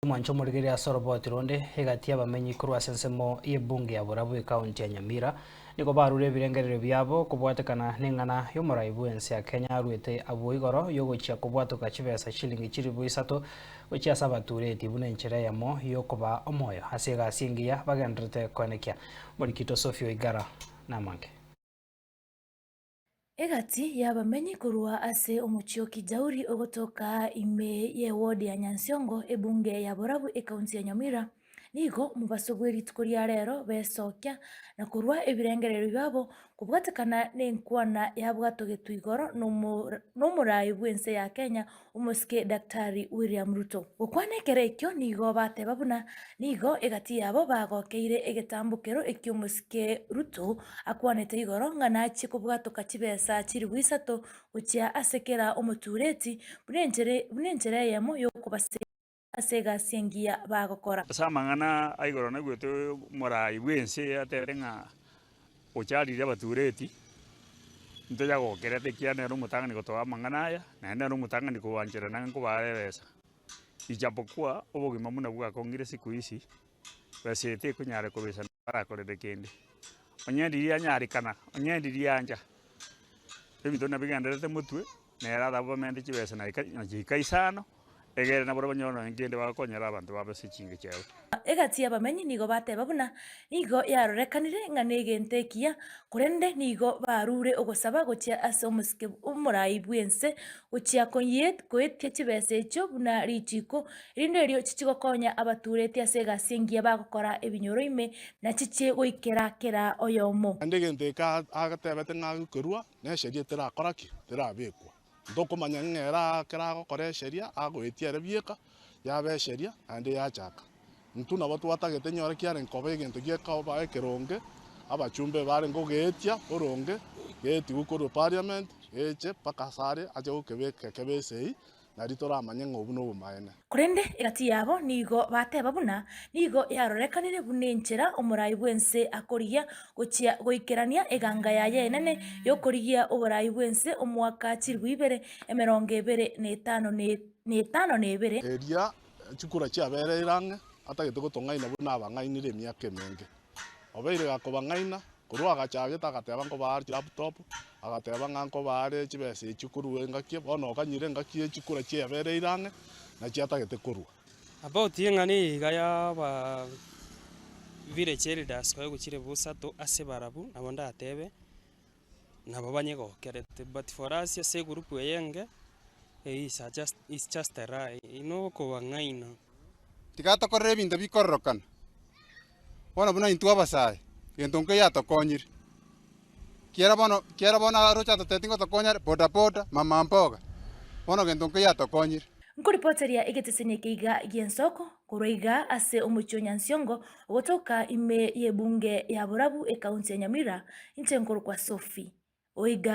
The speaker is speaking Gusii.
Omwancho omorigereria ase oroboti ronde egati y'abamenyi korwa ase ensemo y'ebunge ya Borabu ekaunti ya Nyamira nigo barure ebirengererio biabo kobwatekana neng'ana y'omorai bw'ense ya Kenya aruete abwo igoro y'ogochia kobwatoka chibesa chilingi chilifu isato gochia ase abatureti buna enchera eyemo y'okobaa omoyo ase egasi engiya bagendererete koenekia. Omorikito Sophie Oigara namange. Egati y'abamenyi korwa ase omochie o Kijauri ogotoka ime y'eward ya Nyansiongo, ebunge ya Borabu ekaunti ya Nyamira, nigo omobaso bwe rituko ria rero besokia na korwa ebirengererio biabo kobwatekana nenkwana yabwatogetwe igoro nomoraai bw'ense ya Kenya omosike Daktari William Ruto. Gokwana ekero ekio nigo bateba buna nigo egati yabo bagokeire egetambokero ekio omosike Ruto akwanete igoro ng'a nachie kobwatoka chibesa chilifu isato gochia ase kera omotureti buna enchera eyemo yokobaseria ase egasi engiya bagokora. Ase amang'ana a igoro naigwete omoraai bw'ense atebete ng'a ocharire abatureti, ntoyagokerete ekiagera nere omotang'ani gotoa amang'ana aya, naende nere omotang'ani kobancherana ng'a nkobare ebesa. Ijapokuwa obogima buna bwakong'ire siku hizi, besa eye tekonyara kobesa barakorere kende. Onye ndiria yanyarekana, onye ndiria yancha, ebinto buna bigendererete motwe, nere arabamente chibesa na ika na chiika isano. Egere nabwo banyore nonya nkende bagokonyera abanto babo ase chingencho chiabo. Egati y'abamenyi nigo bateba buna nigo yarorekanire ng'a negento ekiya, korende nigo barure ogosaba gochia ase omosike omorai bw'ense gochia koetia chibesa echio buna richiiko, erinde erio chichie gokonya abatureti ase egasi engiya bagokora ebinyoro ime, na chichie goikera kera oyomo. Naende egento eke agatebete ng'a agokerua, nesheria terakora ki? Terabekwa. Ntokomanya ng'a ere ekero agokora esheria, agoetia ere bieka, yaba esheria, naende yachaka. Intwe nabo twatagete nyore kiarenge koba egento gekoba ekeronge, abachumbe barenge gogeetia boronge, geetigwe korwa parliament, geche mpaka ase are ache gokebeka kebe esegi, nario toramanye ng'a obwo nobomaene. Korende egati yabo nigo bateba buna nigo yarorekanire buna enchera omorai bw'ense akorigia gochia goikerania eganga yaye enene y'okorigia oborai bw'ense omwaka chilifu ibere 25 na ebere. Eria chikura chiabereire ang'e, atagete gotong'aina buna abang'ainire emiaka emenge. Obeire gakobang'aina, korwa agachagete agateba nkobaa chilaptop, agateba ng'a nkobaa chibesa echi korwa engaki, bono okanyire engaki ye chikura chiabereire ang'e, nachi atagete korwa. About eng'ana eye iga ya aba village elders koegwa chilifu isato ase barabwo nabo ndatebe, nabo banyegokerete but for us ase egroup eye enge, is a just is just a lie, nokobang'aina. Tiga tokorere ebinto bikororokana. Bono buna intwe abasae, gento nkeiyo atokonyire. Kiera bono kiera bono aroche atotebeti ngotokonya are bodaboda, mama mboga, bono gento nkeiyo atokonyire. Nkoripoteria egeteseni eke iga gi'ensoko korwa iga ase omochie o Nyansiongo ogotoka ime y'ebunge ya Borabu ekaunti ya Nyamira, inche nkorokwa Sophie Oigara.